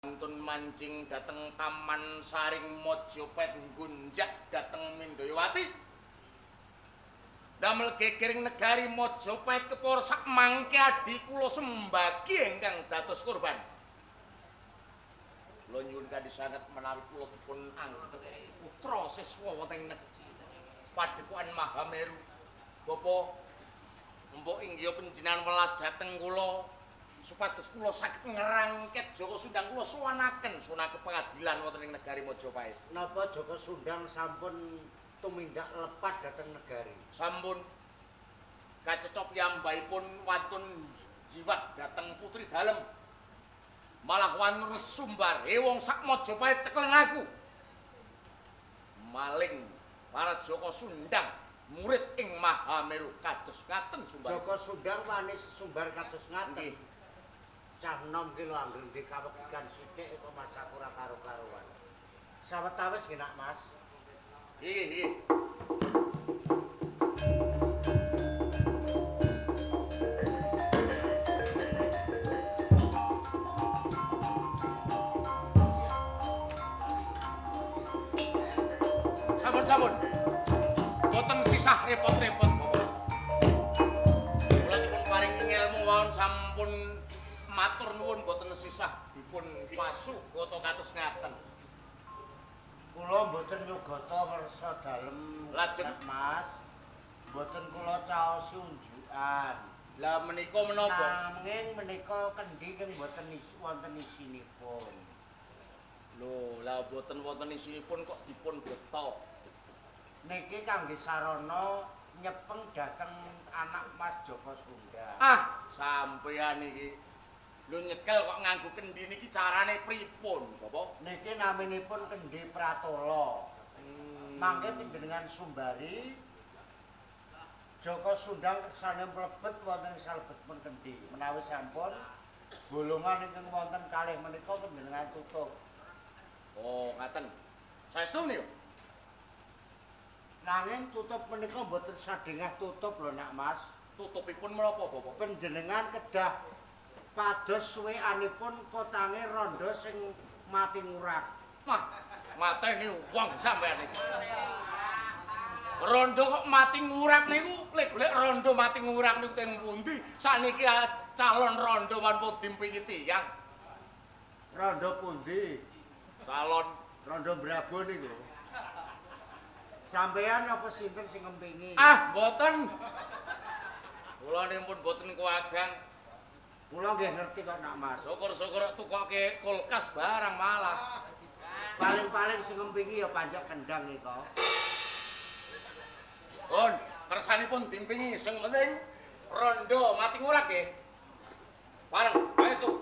Wantun manjing dhateng Taman Saring Mojopahit nggunjak dhateng Mindayawati. Damel gegering negari Mojopahit kepara sak mangke adi kula sembagi ingkang dados korban. Kula nyuwun kanthi sanget menawi kula dipun anggep putra siswa wonten ing Padepokan Mahameru. Bapak mbok inggih panjenengan welas dhateng kula supados kula saged ngrangket Jaka Sundang kula suwanaken sunake pengadilan wonten ing negari Majapahit. Napa Jaka Sundang sampun tumindak lepat dhateng negari? Sampun. Kacetha piyambakipun wantun jiwat dhateng putri dalem. Malah wangun sumbar, wong sak Majapahit cekleng aku. Maling para Jaka Sundang murid ing Mahameru kados ngaten sumbar. Jaka Sundang wani sesumbar kados ngaten. Cah nom ki lho anggere dikawegikan sithik kok masak ora karo-karuan. Sawetawis nggih Nak Mas. Nggih, nggih. Sampun-sampun. Boten sisah repot-repot, Bapak. Kula dipun paringi ngelmu wawon sampun matur nuwun boten sisah dipun pasugata kados ngaten. Kula mboten nyugata wersa dalem lajeng Mas. Mboten kula caosi unjukan. Lah menika menapa? Nanging menika kendhi ingkang mboten wonten isinipun. Lho, lah mboten wonten isinipun kok dipun beto. Niki kangge sarana nyepeng dhateng anak Mas Jaka Sundang. Ah, sampeyan iki lho nyekel kok nganggo kendhi niki carane pripun, Bapak? Niki naminipun kendhi Pratala. Mangke panjenengan sumbari Jaka Sundang kersane mlebet wonten salebetipun kendhi. Menawi sampun bolongan ingkang wonten kalih menika panjenengan tutup. Oh, ngaten. Saestu niku. Nanging tutup menika mboten sadengah tutup lho Nak Mas. Tutupipun menapa, Bapak? Panjenengan kedah pados suwekanipun kotange rondo sing mati ngurak. Wah, mateni wong sampeyan iki. Rondo kok mati ngurak niku, lek golek rondo mati ngurak niku teng pundi? Sakniki calon rondo manpun dimpingi tiyang. Rondo pundi? Calon rondo Brabo niku. Sampeyan apa sinten sing ngempingi? Ah, mboten. Kula nimpun mboten kuwagang. Kula nggih ngerti kok Nak Mas. Syukur-syukur tukoke kulkas barang malah. Paling-paling sing ngempingi ya panjak kendang iki kok. Pun, kersanipun dimpingi sing penting rondo mati ngurak nggih. Bareng, paestu.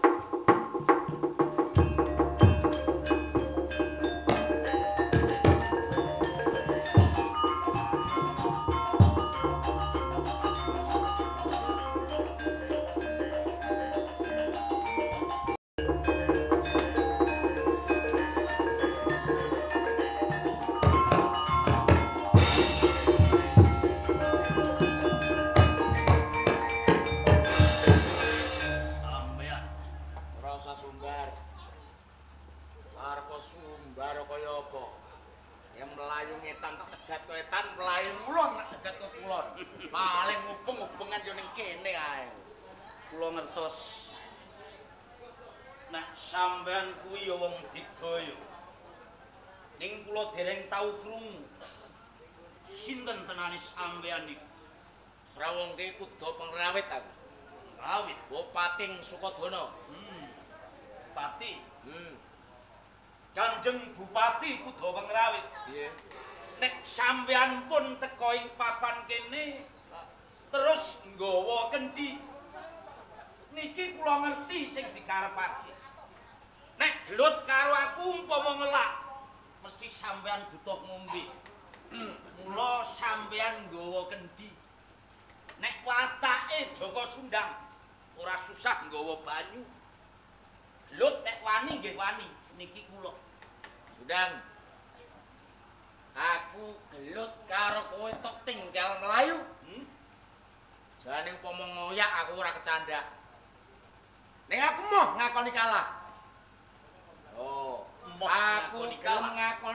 Sampeyan kuwi ya wong digdaya. Ning kula dereng tau krungu. Sinten tenane sampeyan niku? Srawungke kuda pengrawit aku. Rawit. Bupati Sukodana. Bupati. Kanjeng Bupati Kuda Pengrawit. Nggih. Nek sampeyan pun teka ing papan kene terus nggawa kendhi. Niki kula ngerti sing dikarepake. Nek gelut karo aku umpama ngelak, mesti sampean butuh ngombe. Mula sampean nggawa kendhi. Nek watake Jaka Sundang ora susah nggawa banyu. Gelut nek wani nggih wani, niki kula. Sundang. Aku gelut karo kowe tok tinggal mlayu. Jane umpama ngoyak aku ora kecandak. Ning aku moh ngakoni kalah.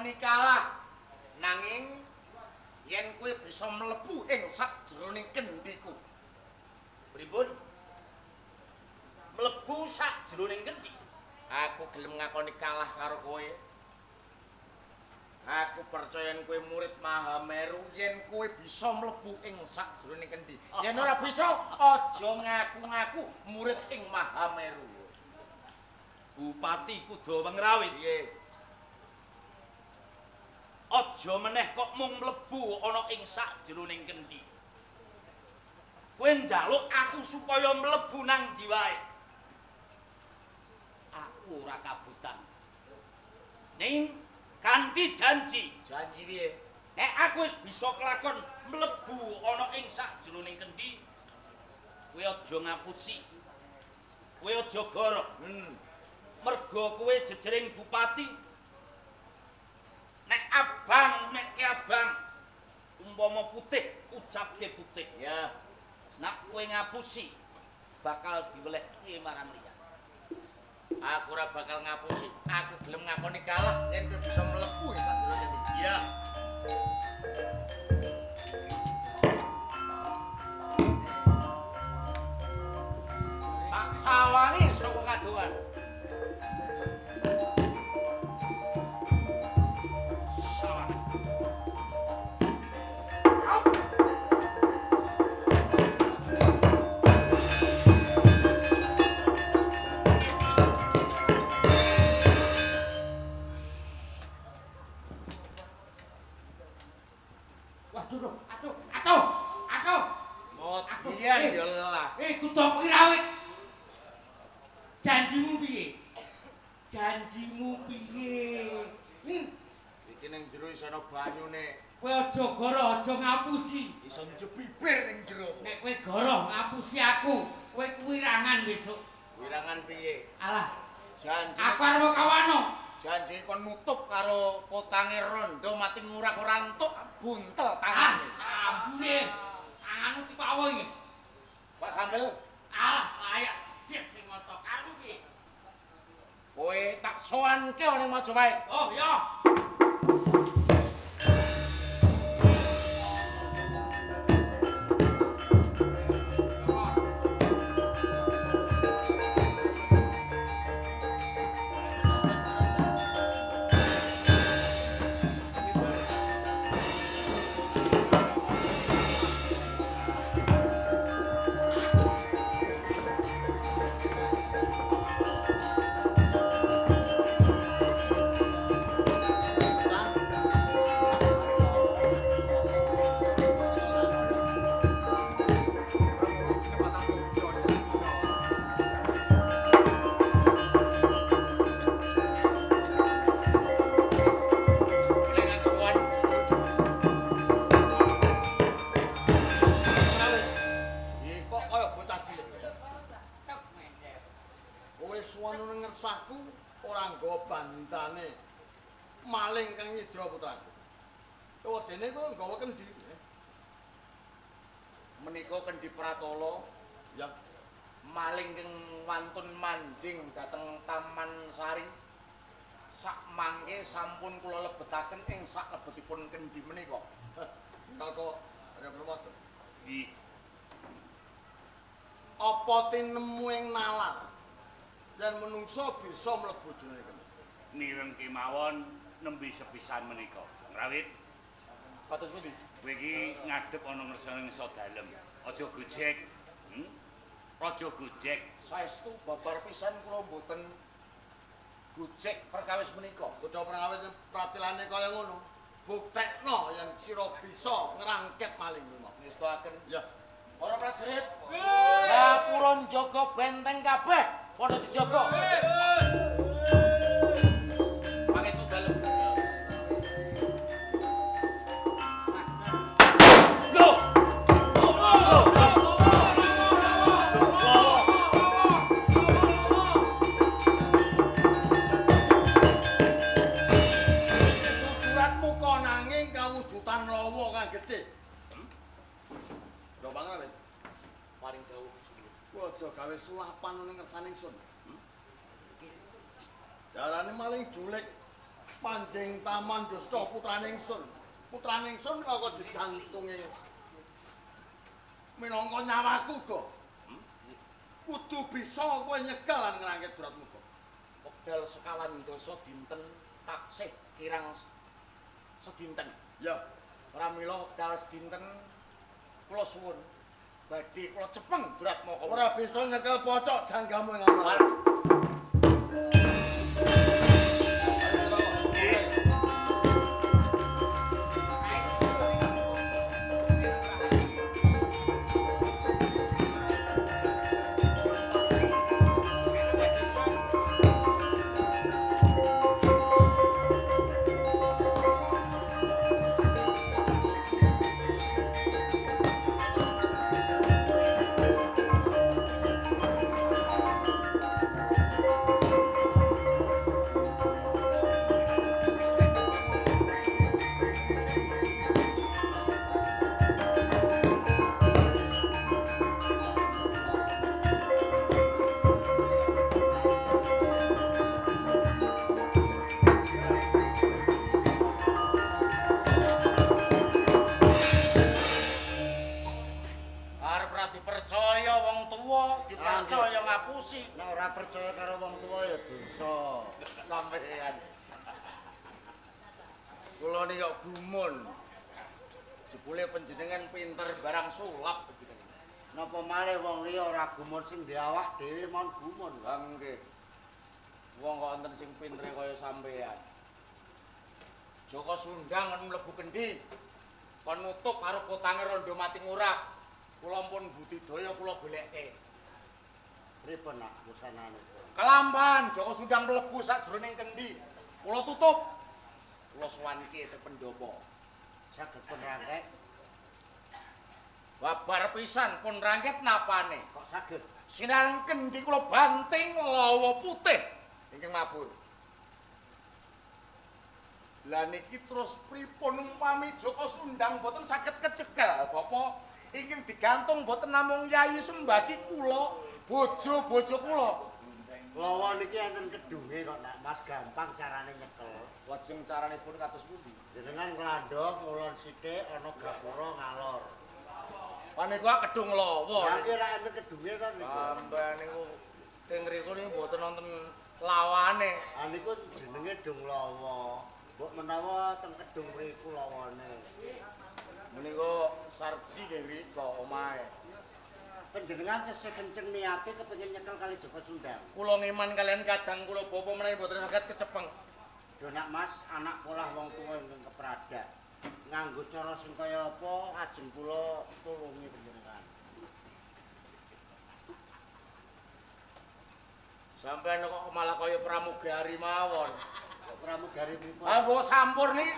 ngakoni kalah. Nanging yen kowe bisa mlebu ing sakjroning kendhiku. Pripun? Mlebu sakjroning kendhi? Aku gelem ngakoni kalah karo kowe. Aku percaya yen kowe murid Mahameru yen kowe bisa mlebu ing sakjroning kendhi. Yen ora bisa, aja ngaku-ngaku murid ing Mahameru. Bupati Kuda Wengrawit. Piye? Aja meneh kok mung mlebu ana ing sakjroning kendhi. Kowe njaluk aku supaya mlebu nang ndi wae. Aku ora kabutan. Ning kanthi janji. Janji piye? Nek aku wis bisa kelakon mlebu ana ing sakjroning kendhi, kowe aja ngapusi. Kowe aja goro. Mergo kowe jejering bupati. Nek abang, nek ke abang, umpama putih, ucapke putih. Ya. Nek kowe ngapusi, bakal diwelehke marang liya. Aku ora bakal ngapusi. Aku gelem ngakoni kalah yen kowe bisa mlebu ing sakjroning kendhi. Ya. Tak sawangi saka kadohan. Janjimu piye? Janjimu piye? Iki ning jero iso ana banyune. Kowe aja goro, aja ngapusi. Iso njebibir ning jero. Nek kowe goro ngapusi aku, kowe kuwirangan besok. Wirangan piye? Alah, janji. Aku arep kawano. Janji kon nutup karo kotange rondo mati ngurak ora entuk buntel tangane. Ah, sambune. Tanganmu dipawo iki. Pak Sambel. Alah, layak des sing ngoto karo piye? Kowe tak sowanke ning Majapahit. Oh, ya. Maling kang nyidra putraku. Wedene kowe nggawa kendhi. Menika kendhi Pratala. Ya. Maling kang wantun manjing dhateng Taman Sari. Sak mangke sampun kula lebetaken ing sak lebetipun kendhi menika. Kok arep ruwat. Nggih. Apa tinemu ing nalar yen menungsa bisa mlebu jroning kendhi? Nireng kemawon nembe sepisan menika. Ngrawit. Kados pundi? Kowe iki ngadhep ana ngersane ngeso dalem. Aja gojek. Aja gojek. Saestu babar pisan kula mboten gojek perkawis menika. Kudu pengawit pratilane kaya ngono. Buktekno yen sira bisa ngrangket maling lima. Ngestakaken. Ya. Para prajurit. Ngapura njaga benteng kabeh. Padha dijaga. Pangestu dalem. Lho. Surat muka nanging kawujudan lawa kang gedhe. Lho Pangrawit. Paring dawuh. Kowe aja gawe sulapan ning ngersane ingsun. Darane maling julik. Panjing taman dusta putrane ingsun. Putrane ingsun minangka jejantunge. Minangka nyawaku uga. Kudu bisa kowe nyekel lan ngrangket Duratmuka. Wekdal sekawan dasa dinten taksih kirang sedinten. Ya, pramila wekdal sedinten kula suwun badhe kula cepeng Duratmaka. Ora bisa nyekel pocok janggamu ing omah. Nek ora percaya karo wong tuwa ya dosa. Sampeyan. Kula niki kok gumun. Jebule panjenengan pinter barang sulap panjenengan. Napa malih wong liya ora gumun sing ndek awak dhewe mon gumun. Lah nggih. Wong kok wonten sing pintere kaya sampeyan. Joko Sundang kon mlebu kendi. Kon nutup karo kotange rondo mati ngurak. Kula pun budidaya kula goleke. Pripun nak wusanane? Kelampan Joko Sundang mlebu sajroning kendi. Kula tutup. Kula sowanke teng pendopo. Saged pun rangket. Babar pisan pun rangket napane? Kok saged? Sinareng kendi kula banting lawa putih ingkang mabur. Lah niki terus pripun umpami Joko Sundang boten saged kecekel, Bapak? Ingkang digantung boten namung Yayi Sembaki kula, bojo-bojo kula. Lawa niki enten kedunge kok nak Mas, gampang carane nyekel. Lajeng caranipun kados pundi? Jenengan nglandhok ngulon sithik ana gapura ngalor. Panika kedung lawa. Lah iki ra enten kedunge to niku. Sampeyan niku teng mriku niku mboten wonten lawane. Ah niku jenenge dung lawa. Mbok menawa teng kedung mriku lawane. Menika sarji nggih mriku omahe. Panjenengan tesih kenceng niate kepengin nyekel kali Joko Sundang. Kula ngeman kalian kadang kula bapa menawi mboten saged kecepeng. Lho nak Mas, anak polah wong tuwa ingkang kepradak. Nganggo cara sing kaya apa ajeng kula tulungi panjenengan. Sampeyan kok malah kaya pramugari mawon. Kok pramugari pripun? Ah mbok sampur niki.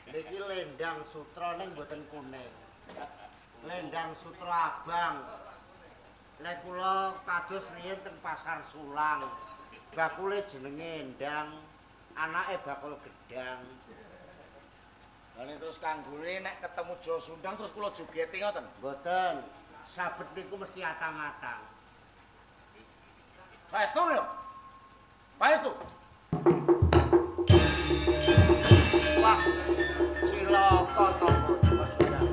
Niki lendang sutra ning mboten kuning. Lendang sutra abang. Lek kula kados riyin teng Pasar Sulang. Bakule jenenge Endang, anake bakul gedang. Lah nek terus kanggone nek ketemu Joko Sundang terus kula jogeti ngoten? Mboten. Sabet niku mesti atang-atang. Saestu lho. Paestu. Wah, cilaka to Joko Sundang.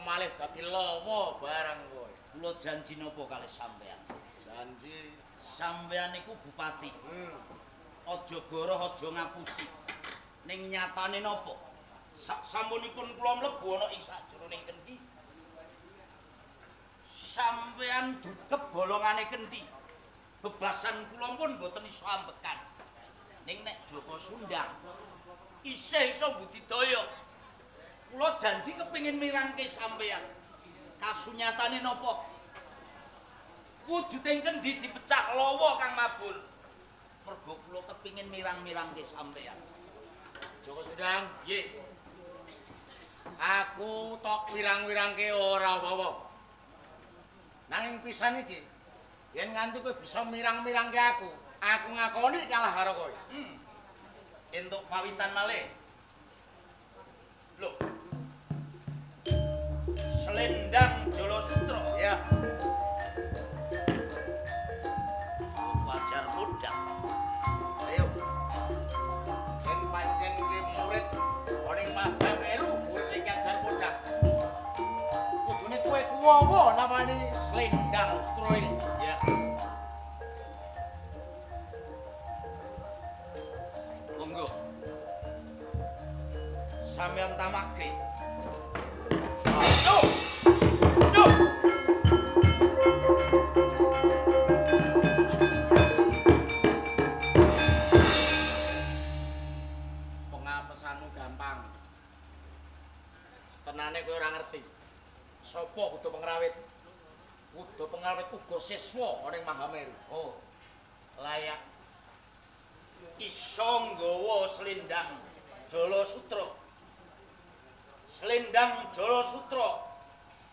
Malih dadi lawa barang kowe. Kula janji napa kalih sampeyan? Janji sampeyan niku bupati. Aja goroh, aja ngapusi. Ning nyatane napa? Sak sampunipun kula mlebu ana ing sajroning kendi. Sampeyan dukep bolongane kendi. Bebasan kula pun mboten iso ambekan. Ning nek Joko Sundang isih iso budidaya. Kula janji kepingin mirangke sampeyan. Kasunyatane napa? Kudu Wujuding kendi dipecah lawa Kang Mabur. Mergo kula kepingin mirang-mirangke sampeyan. Joko Sundang, nggih. Aku tok wirang-wirangke ora apa-apa. Nanging pisan iki, yen nganti kowe bisa mirang-mirangke aku, aku ngakoni kalah karo kowe. Entuk pawitan malih. Lho. Selendang Jala Sutra. Ya. Wajar muda. Ayo. Yen pancen kowe murid ning Mahameru, murid iki ajar podang. Kudune kowe kuwowo namane Selendang Sutra iki. Ya. Monggo. Sampeyan tamake. Yo. Yo. Pengapesanmu gampang. Tenane kowe ora ngerti. Sapa kudu pengrawit? Kudu pengrawit uga siswa ning Mahameru. Oh. Layak. Iso nggawa selendang Jala Sutra. Selendang Jala Sutra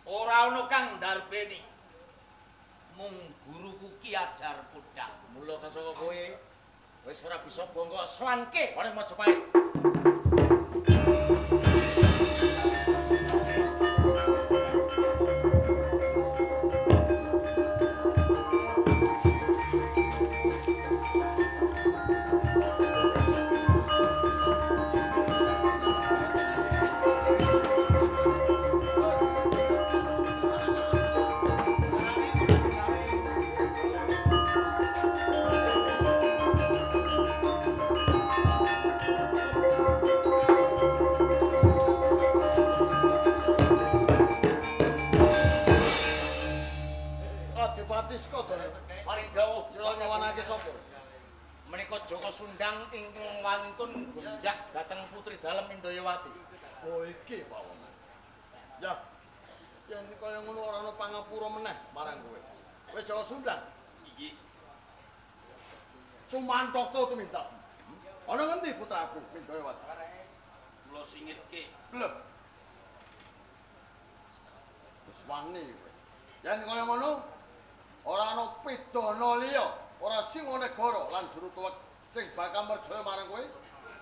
ora ana kang ndarbeni. Mung guruku Ki Ajar Podang. Mula kasaka kowe wis ora bisa bongkok swanke ning Majapahit. Paring dawuh sira nyawanake sapa? Menika Joko Sundang ingkang wantun gunjak dhateng putri dalem Indayawati. Oh iki pawongan. Ya. Yen kaya ngono ora ana pangapura meneh marang kowe. Kowe Joko Sundang. Iki. Cumantaka tumindak. Ana ngendi putraku Indayawati? Kula singitke. Lho. Wis wani kowe. Yen kaya ngono ora ana pidana liya, ora Singonegara lan juru tuwek sing bakal merjaya marang kowe.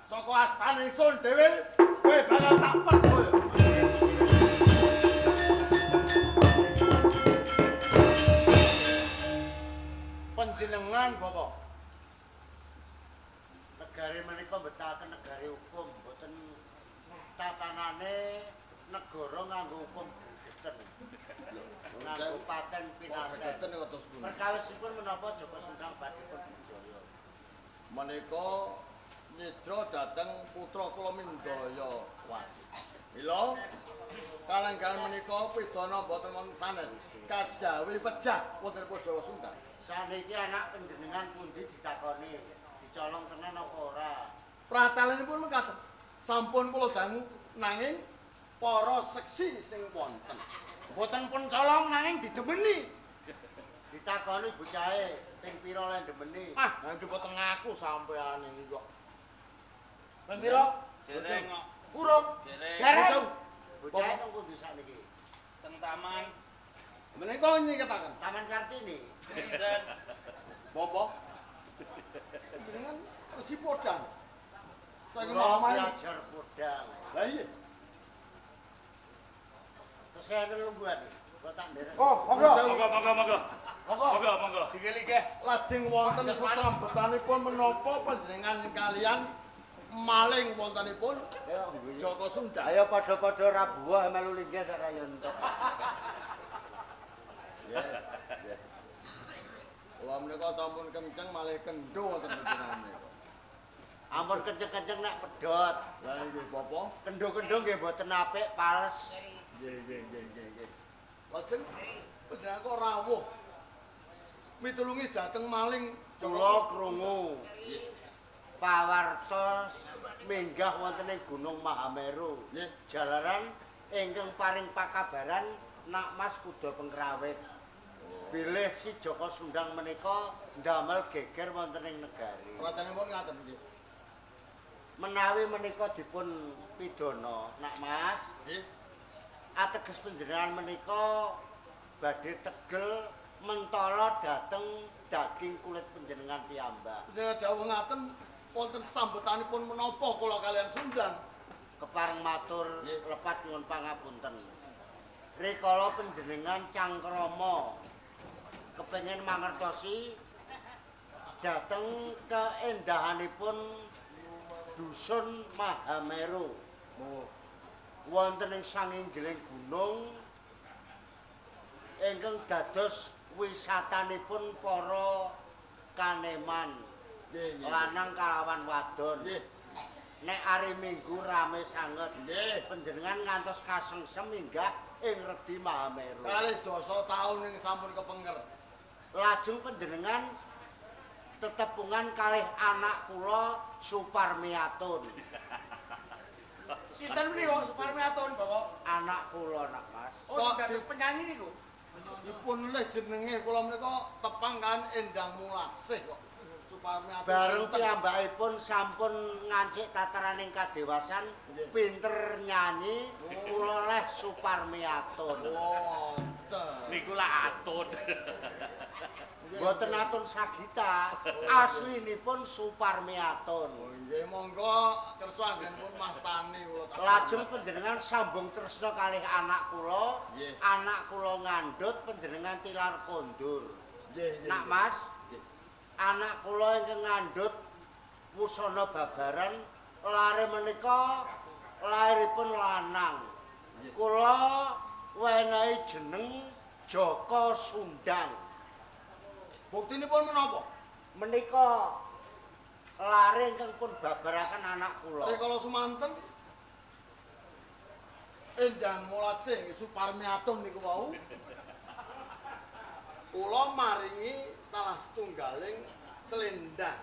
Saka astane ingsun dhewe, kowe bakal tak percaya. Panjenengan Bapak. Negari menika mbetahaken negari hukum, mboten tatanane negara nganggo hukum gregeten. Nganggo paten pinaten. Perkawisipun menapa Joko Sundang badhe pun budaya. Menika nyidra dhateng putra kula Mindayawati. Mila kalenggahan menika pidana mboten wonten sanes kajawi pejah wonten Jawa Sundang. Saniki anak panjenengan pundi ditakoni, dicolong tenan apa ora? Pratalenipun mekaten. Sampun kula dangu nanging para seksi sing wonten. Mboten pun colong nanging didemeni. Ditakoni bocahe ping pira le ndemeni. Ah, nggih mboten ngaku sampean iki kok. Ping pira? Dereng kok. Urung. Dereng. Bocahe teng pundi sakniki? Teng taman. Menika nyeketaken. Taman Kartini. Sinten? Bapak. Jenengan Resi Podang. Saiki Maha Ajar Podang. Lah iya. Terus enten lungguhan iki. Kula tak nderek. Oh, monggo. Monggo, monggo, monggo. Monggo. Monggo, monggo. Dikilike. Lajeng wonten sesrambetanipun menapa panjenengan kalian maling wontenipun Joko Sundang. Ayo padha-padha rabuah melu linggih sak ra entuk. Nggih. Kula menika sampun kenceng malih kendho wonten panjenengan menika. Ampun kenceng-kenceng nek pedhot. Lah nggih Bapak. Kendho-kendho nggih mboten apik, pales. Nggih, nggih, nggih, nggih, nggih. Lajeng panjenengan kok rawuh mitulungi dhateng maling kula krungu. Pawarta minggah wonten ing Gunung Mahameru. Nggih. Jalaran ingkang paring pakabaran Nak Mas kuda pengrawit. Bilih si Jaka Sundang menika ndamel geger wonten ing negari. Pratanipun ngaten nggih. Menawi menika dipun pidana, Nak Mas. Nggih. Ateges panjenengan menika badhe tegel mentala dhateng daging kulit panjenengan piyambak. Panjenengan dawuh ngaten wonten sambetanipun menapa kula kalian Sundang? Kepareng matur lepat nyuwun pangapunten. Rikala panjenengan cangkrama kepengin mangertosi dhateng keindahanipun dusun Mahameru. Wonten ing sanginggiling gunung ingkang dados wisatanipun para kaneman lanang kalawan wadon. Nek ari Minggu rame sanget. Panjenengan ngantos kasengsem minggah ing Redi Mahameru. Kalih dasa taun ing sampun kepenger. Lajeng panjenengan tetepungan kalih anak kula Suparmiatun. Sinten menika Suparmiatun, Bapak? Anak kula, Nak Mas. Oh, sing dados penyanyi niku. Dipun nulis jenenge kula menika tepang kan Endang Mulatsih kok. Suparmiatun. Bareng piyambakipun sampun ngancik tataraning kadewasan, pinter nyanyi, kula leh Suparmiatun. Wonten. Niku lak atun. Mboten atun sagita, aslinipun Suparmiatun. Oh nggih, monggo kersa anggenipun mastani kula. Lajeng panjenengan sambung tresna kalih anak kula, anak kula ngandhut panjenengan tilar kondur. Nggih, Nak Mas, anak kula ingkang ngandhut wusana babaran lare menika lairipun lanang. Kula wenehi jeneng Jaka Sundang. Buktinipun menapa? Menika lare ingkang pun babaraken anak kula. Rikala sumanten Endang Mulatsih nggih Suparmiatun niku wau. Kula maringi salah setunggaling selendang.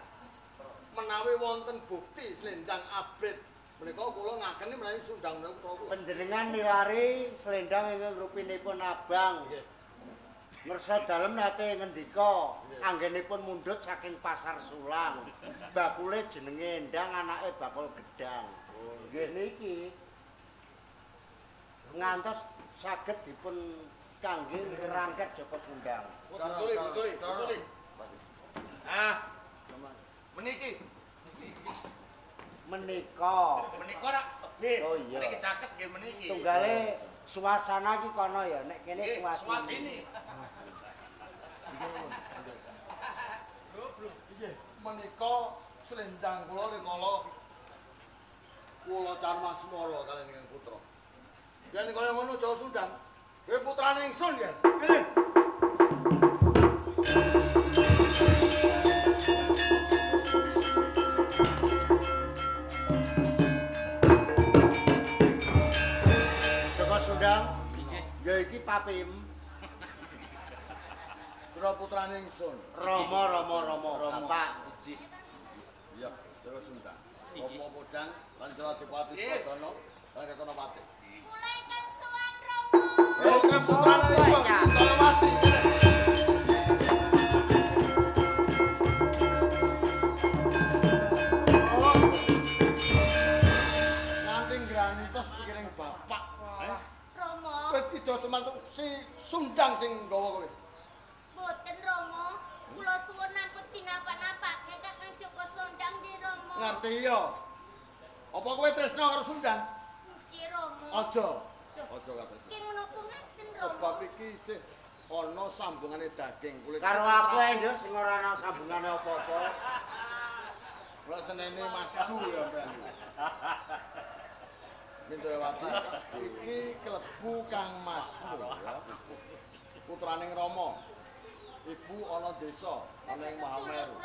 Menawi wonten bukti selendang abrit menika kula ngakeni menawi Sundang menika putra kula. Panjenengan nilari selendang ingkang rupinipun abang. Nggih. Ngersa dalem nate ngendika anggenipun mundhut saking Pasar Sulang. Bakule jenenge Endang, anake bakul gedang. Nggih niki. Ngantos saged dipun kangge ngrangket Jaka Sundang. Buculi, buculi, buculi. Ah. Meniki. Menika. Menika rak tebih. Oh iya. Meniki caket nggih meniki. Tunggale suasana iki kono ya, nek kene suasini. Nggih, menika selendang kula rikala kula Carmasmara kaliyan ingkang putra. Yen kaya ngono Jaka Sundang, kowe putrane ingsun yen. Kene. Jaka Sundang, ya iki papim. Putra putrane ingsun. Rama Rama Rama, Bapak. Iya, Jaka Sundang. Bapak Podang lan Jaladipati Suwadana lan Kekonopati. Kula ingkang sowan Rama. Oke, putrane ingsun Kekonopati. Nganti ngrantes pikiring bapak. Rama. Kowe tidak teman si Sundang sing nggawa kowe. Mboten Rama, kula suwun nampun dinapak-napake Kakang Jaka Sundang di Rama. Ngerti ya? Apa kowe tresna karo Sundang? Nggih Rama. Aja. Aja kabeh. Ki menapa ngaten Rama? Sebab iki isih ana sambungane daging kulit. Karo aku ae nduk sing ora ana sambungane apa-apa. Kula senene Mas Du ya sampean. Mindrawati iki klebu Kang Masmu ya. Putraning Rama. Ibu ana desa, ana ing Mahameru.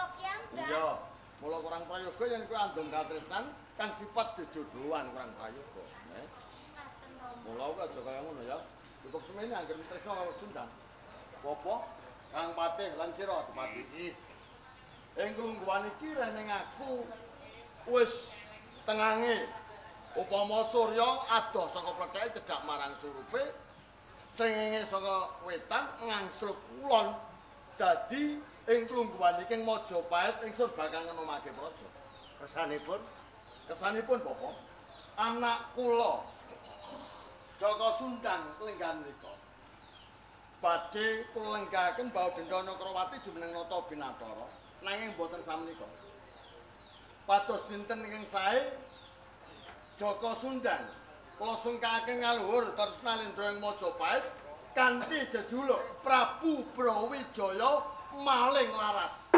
Iya, mula kurang prayoga yen kowe andong katresnan kang sifat jejodohan kurang prayoga. Mula kowe aja kaya ngono ya. Cukup semene anggere tresna karo Sundang. Apa Kang Patih lan sira Adipati. Ing klungguhan iki reneng aku wis tengange. Upama surya adoh saka pletheke cedhak marang surupe, Srengenge saka wetan ngangsul kulon. Dadi ing klungguhan iki Majapahit ingsun bakal ngenomake praja. Kesanipun? Kesanipun Bapak, anak kula Jaka Sundang lenggahan menika badhe kula lenggahaken Bawa Dendha Nyakrawati jumeneng nata binathara nanging boten samenika. Pados dinten ingkang sae Jaka Sundang kula sungkaken ngaluhur terus nalendra ing Majapahit kanthi jejuluk Prabu Brawijaya Maling Laras.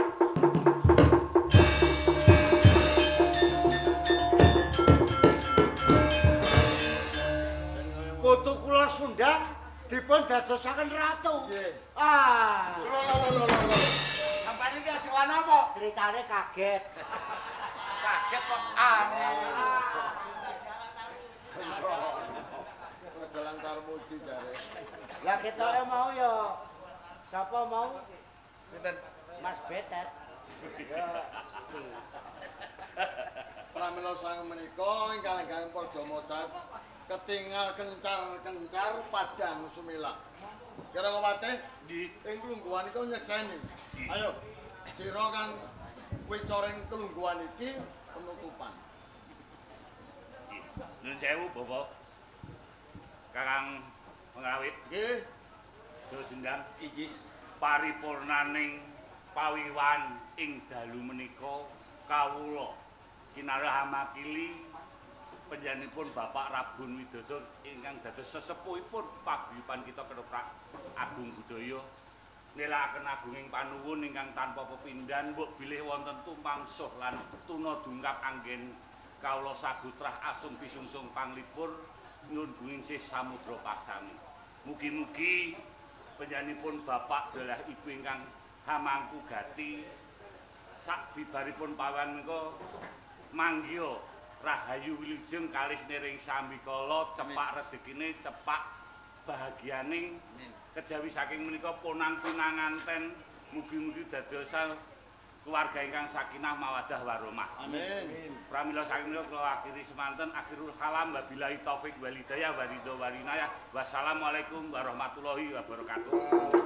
Putu kula Sundang dipun dadosaken ratu. Nggih. Ah. Lho lho lho lho. Sampeyan iki ajeng lan apa? Ceritane kaget. Kaget kok aneh. Dalang Tarmuji jare. Lah ketoke mau ya sapa mau? Sinten? Mas Betet. Ya. Pramila sang menika ingkang lenggahan Praja Majapahit ketingal kencar-kencar padang sumilang. Kira kewatih ing klungguhan iku nyekseni. Ayo, sira kang wicaring klungguhan iki penutupan. Nuwun sewu, Bapak. Kakang Pengrawit. Nggih. Jaka Sundang iki paripurnaning pawiwan ing dalu menika kawula kinarah makili panjenenganipun Bapak Rabun Widodo ingkang dados sesepuhipun paguyuban kita Ketoprak Agung Budaya nilakaken agunging panuwun ingkang tanpa pepindhan mbok bilih wonten tumpang suh lan tuna dungkap anggen kawula sagutrah asung pisungsung panglipur nyuwun gunging sih samudra paksami. Mugi-mugi panjenenganipun Bapak dalah Ibu ingkang hamangku gati sak bibaripun pawan menika manggiha rahayu wilujeng kalih niring sambikala cepak rezekine cepak bahagianing kejawi saking menika ponang pinanganten mugi-mugi dadosa keluarga ingkang sakinah mawaddah warahmah. Amin. Pramila saking menika kula akhiri semanten akhirul kalam wabillahi taufik wal hidayah waridho warinayah. Wassalamualaikum warahmatullahi wabarakatuh.